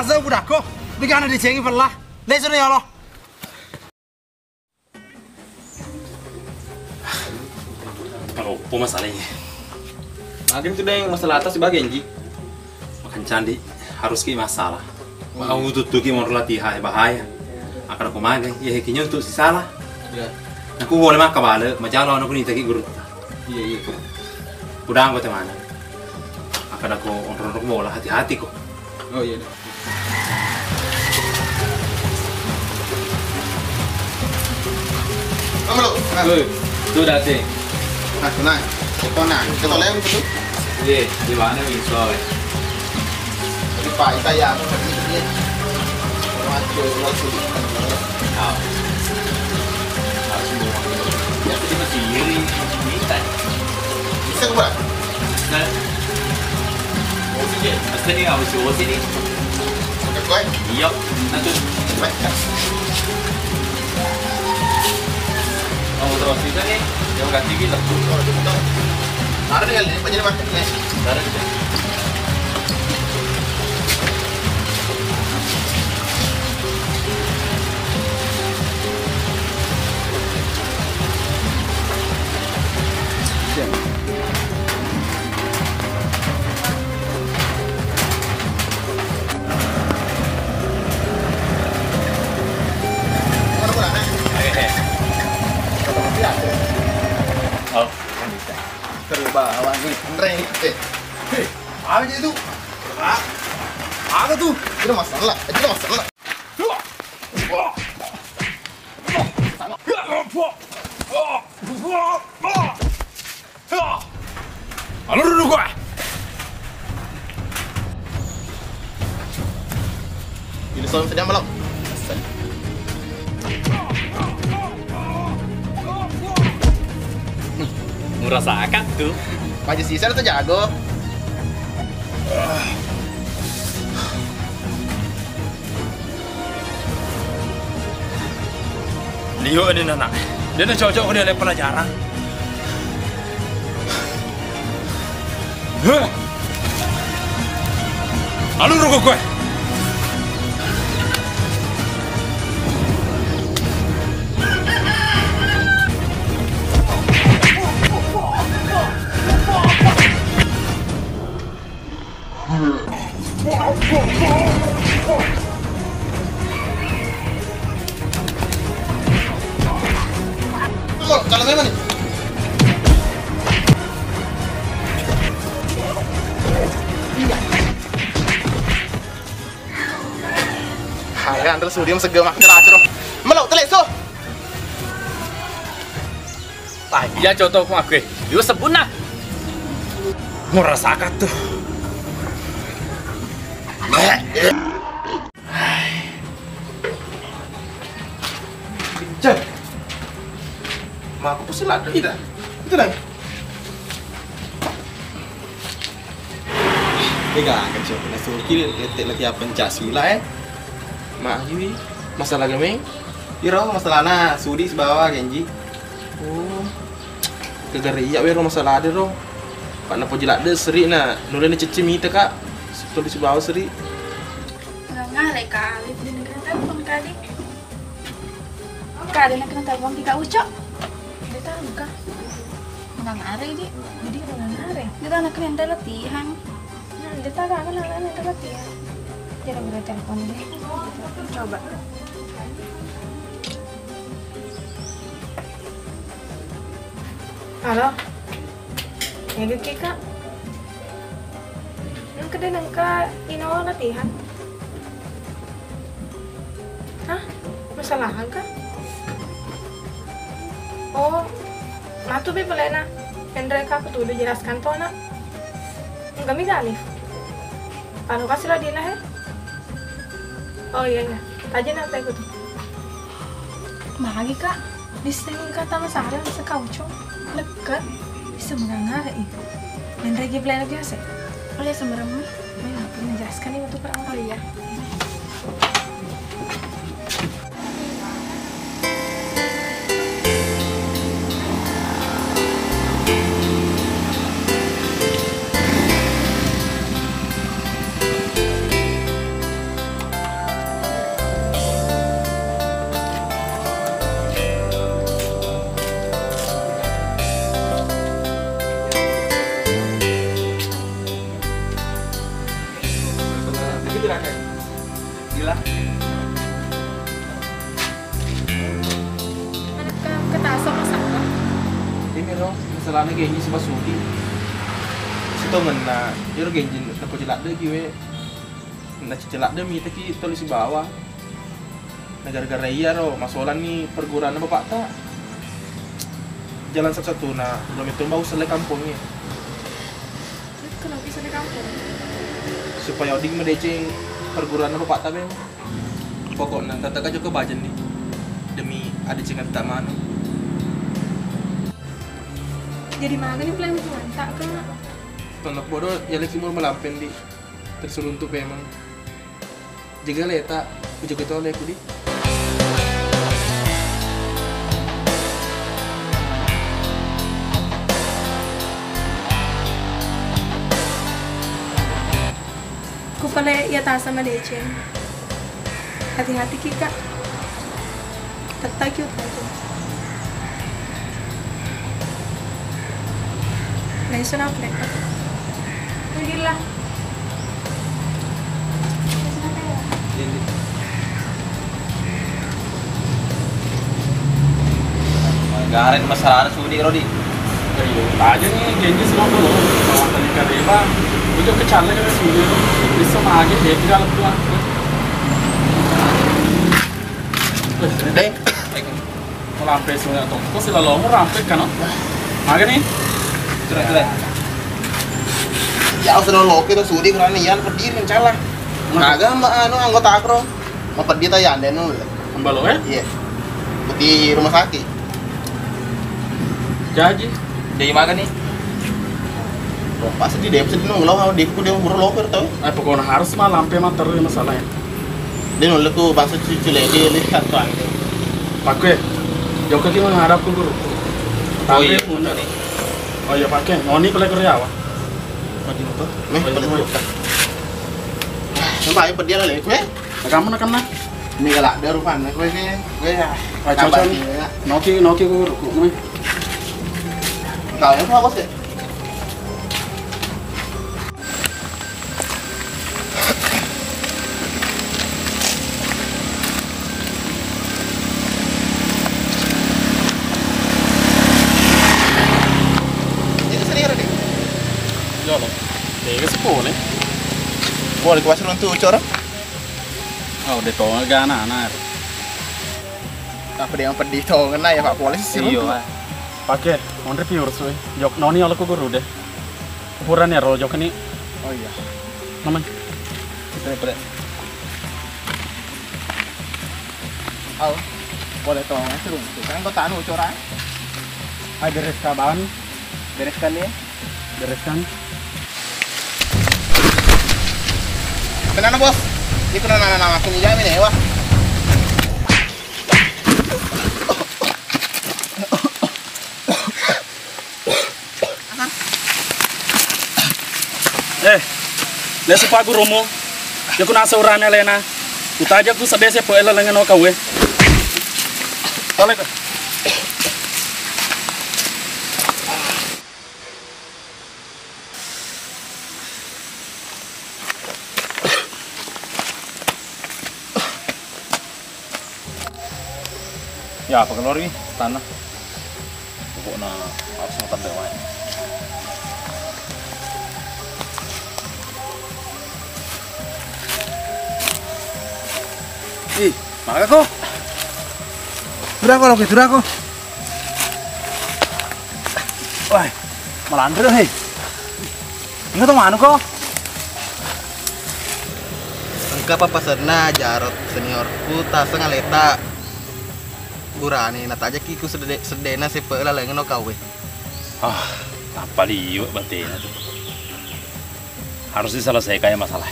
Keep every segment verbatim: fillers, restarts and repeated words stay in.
Asa budakko, degana decengi pella. Leso ni Allah. Maloppo masalahnya. Magi tu deng masalah atas sebagai Ji. Makan candi harus ki masalah. Mau tuttuki mau latihan bahaya. Akan aku magai, ya heki nyuntuk si salah. Iya. Aku boleh makan bale, majalo aku ni taki guru. Iya, iya. Udah anggota mana? Akan aku onrong bola hati-hati kok. Oh iya. Kamu lo. Nah. Woi, tu dateng. Nah, tenang. Kita nang. Kita lem tu. Iya, di mana misal? Tapi Pak, kita ya, aku tadi ini. Macam, macam. Tahu. Harus bawa. Ya, kita masih iri. Minta. Bisa ke, Pak? Nah. Osi je. Pasti ni, osi, osi ni. Pakai kue? Iya. Nanti. Baik. Mau terus kita nih. Yang ganti kita. Ada nih, apa jadi, Pak? Nih. Ada. Oh, bisa. Terus bawa nih, Andre. Eh, eh, apa itu? Ah, apa tuh? Itu masalah, itu masalah. Alur dulu gua. Ini soal sedang malam. Murah sakat tuh. Pajak sisa tuh jago. Liwe' ni nana'. De' nacocok ko dia le pelajaran. Heh. Alur ko koe. Kalau memang nih. Hai, Andra Surya segala macam acro. Melo, teleso. Wah, iya, coto aku aku. Yo sebutna. Merasakan tuh. Cek. Mau aku pesen lagi dah. Itu dah. Ega, kan, Cok. Nasuruki lettek latihan pencak silat, eh. Magi, masalah game. Iro masalahna Sudi sibawa Genji. Oh. Gegara iya wero masalah de ro. Pak napoji ladde seri na nulene cecce mita, Kak. Tuli sibawa seri. Ngangale ka Alif, de' na kena telepon ka, Dik. Ka, de' na kena telepon ki Kak Ucok. De' tau ka. Ngangare, Dik. Jadi ngangare. De' tau na kena latihan. Nah, de' tau ka, ngangare latihan. Jadi boleh telepon deh. Coba. Halo. Ega ki, Kak? Engka de' nengka ino latihan. Hah? Masalah engka? Oh, matu bi pelena. Enre ka aku tudu jelaskan to, Nak. Engka mi galif. Kalau kasih lo dina, he? Oh iya, iya. Tajenna apa itu tuh? Magi, Kak? Disseng kata masalah sekaucung. Deket. Bisa mengangare itu. Dan regi belanja biasa. Oh iya, semerem. Main apa? Menjelaskan ini untuk orang. Oh iya. Masalahna Genji sibawa Sudi. Sitongenna, iyaro Genji napojeladdeki we. Nacicil ladde mitaki toli sibawa. Na gara-gara iyaro masolanni perguruanna bapakta. Jalan satu-satuna, belum itu bau selai kampongnge. Terus kenapa bisa di kampung? Supaya oding madeceng perguruanna bapakta, Beng. Pokokna, tetap aja ke bajen di. Demi ada cengan tak mana. Jadi mana nih plan mantap, Kak? Tolok bodoh, ya lagi mau melampen di. Terseruntuk memang. Jaga leta, ku jaga tole ku di. Ku pale iya tasa madeceng. Hati-hati ki, Kak. Tettaki utai tu. Naiso na aku dek. Pergilah. Garen masalah Sudi, Rodi. Aja nih, Genji semua belum. Sama tadi kareba. Itu kecalnya kan Sudi. Bisa mage, ya, tidak lebih lah. Deng. Malampe sudah tongko, sila lomo rampe kano. Maga nih? Sudah, sudah. Ya, sudah lo kita Sudi berani, ya, pedih mencala. Maga, ma-, anu, anggota akro. Mau pedih ta ya, ande nu. Ambalo, eh? Iya. Di rumah sakit. Jaji. Dari maga nih? Wah, pas di dep sedih nong, lo, di ku dia buru loker tau. Eh, pokoknya harus malampe mater masalahnya. Dia nolak ku bahasa cucu lagi, lihat tuh, anjing. Pakai. Jauh ke gimana ngadap ku guru? Oh, iya, bener nih. Oh, iya, pakai. Noni pale kerja apa? Maju motor. Nih, pale motor. Sampai pedih lah, Lek, weh. Kamu nak kena? Ini galak ada rupanna kowe ki. Kowe ya. Ah, cocok nih. Noki, noki ku ruku nih. Kau yang apa sih? Ini sendiri deh. Jolo. Tega sepone. Boleh kuasa runtu cora? Oh, de tonga gana ana. Apa dia yang pedih tonga na ya, Pak Polisi sih. Iyo, Pak. Pake, onre pi urus we. Jok noni ala ku guru de. Pura ni ro jok ni. Oh iya. Namanya? Pure, pure. Au. Boleh tonga sih runtu. Kan kau tanu cora. Ai beres kaban. Bereskan ya. Bereskan. Tenang, Bos. Itu nana-nana aku nih, jamin ya, wah. Eh, lesu pagu romo. Yaku nasa urane alena. Utaja ku sabese po ela lengen o kawe. Tole ko. Ya, apa keluar nih tanah? Pokoknya harus makan deh, Wan. Ih, maga ko? Turako lo, turako. Wah, malanre he. Ingat to manu ko? Engka papasenna Jarot seniorku taseng aleta burane natajaki ku sedde-, seddena seppe lalengno kawe. Ah, tappa liwe batena tu. Harus diselesaikan ya masalah.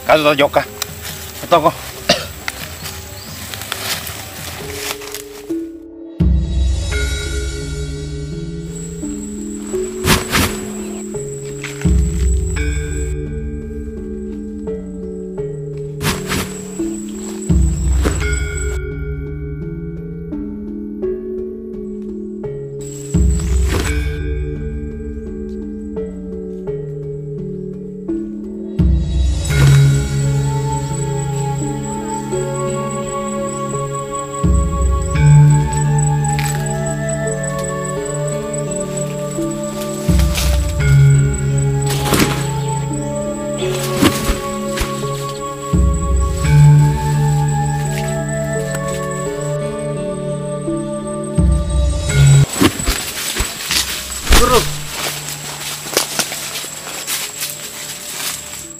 Kasu to jokka. Toko.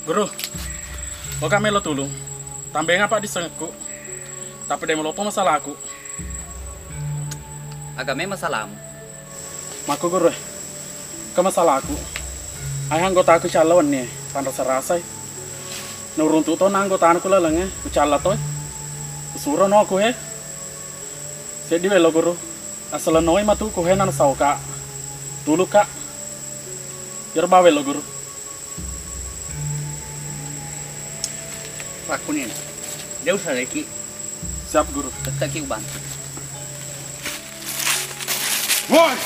Guru, oka melo tulung. Tambenga pa disengekku. Tapi de' melopo masalaku. Aga me masalamu? Makko guru, ke masalaku. Ai anggotaku calla wenni, tanrasa-rasai. Nauruntu to na anggotana ku lalengnge, ku calla toi. Usuro no ku he. Seddi welo guru. Asal noi matu ku he nana sauka. Tuluka. Yerba welo guru. Pakkunin. De' usaleki. Siap guru. Tetteki ubantu. Woi!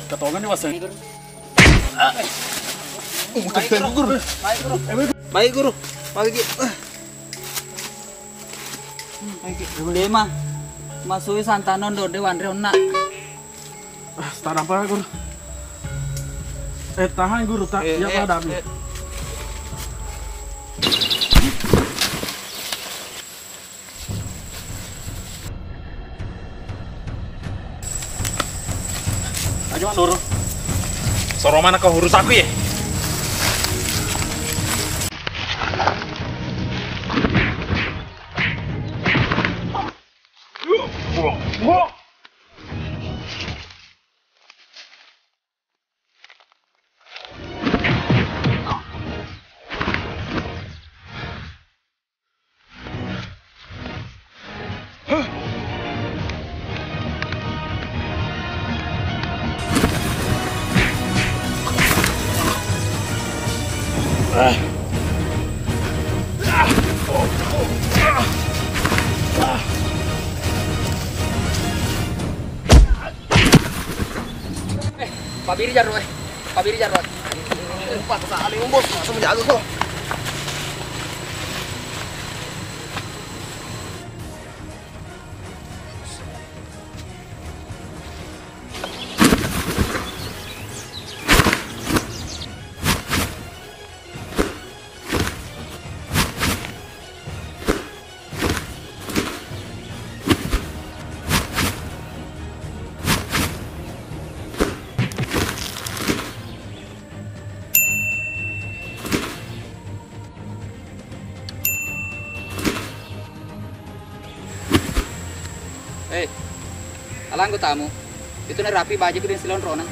Katongan ni waseng. Guru. Baik guru. Baik guru. Baik guru. Baik guru. Baik guru. Dema. Masui santanon do de' wanre onna. Ah, tak apa guru. Eh, tahan guru, tak. Eh, ya eh, pada eh. Ayo suruh. Soro mana kau urus aku ya? Eh, pabiri jarro eh. Pabiri jarro. Lupa saling bos, langsung jago kok. Eh, alanggo tamu. Itu narapi bajeku den silonrona.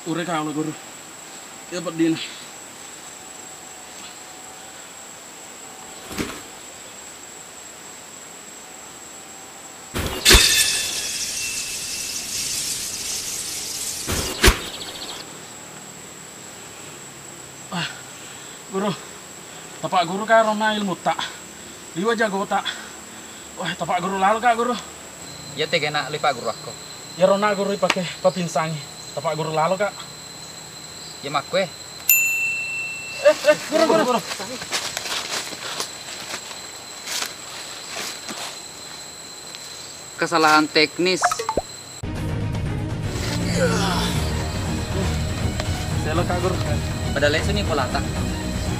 Ure kalo guru. Iya peddina. Ah, guru, tapak guru ka ronna ilmutta. Liwa jagota. Wah, tapak guru lalo ka guru. Iya tegena lipa guru akko. Iya ronna guru ipake papinsangi. Tapak guru lalo ka. Iya makko eh. Eh, eh, guru, guru, guru. Kesalahan teknis. Selo ka guru. Pada lesuni bolata.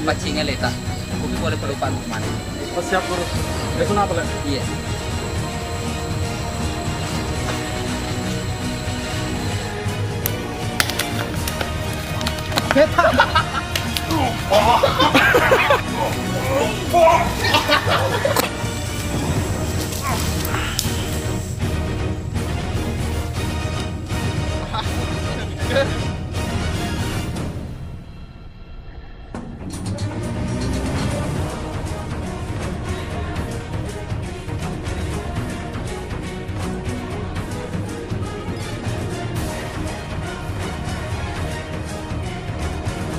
Pacinga leta. Kumi boleh pelupa mana? Oh, siap guru. Lesu napa le? Iya.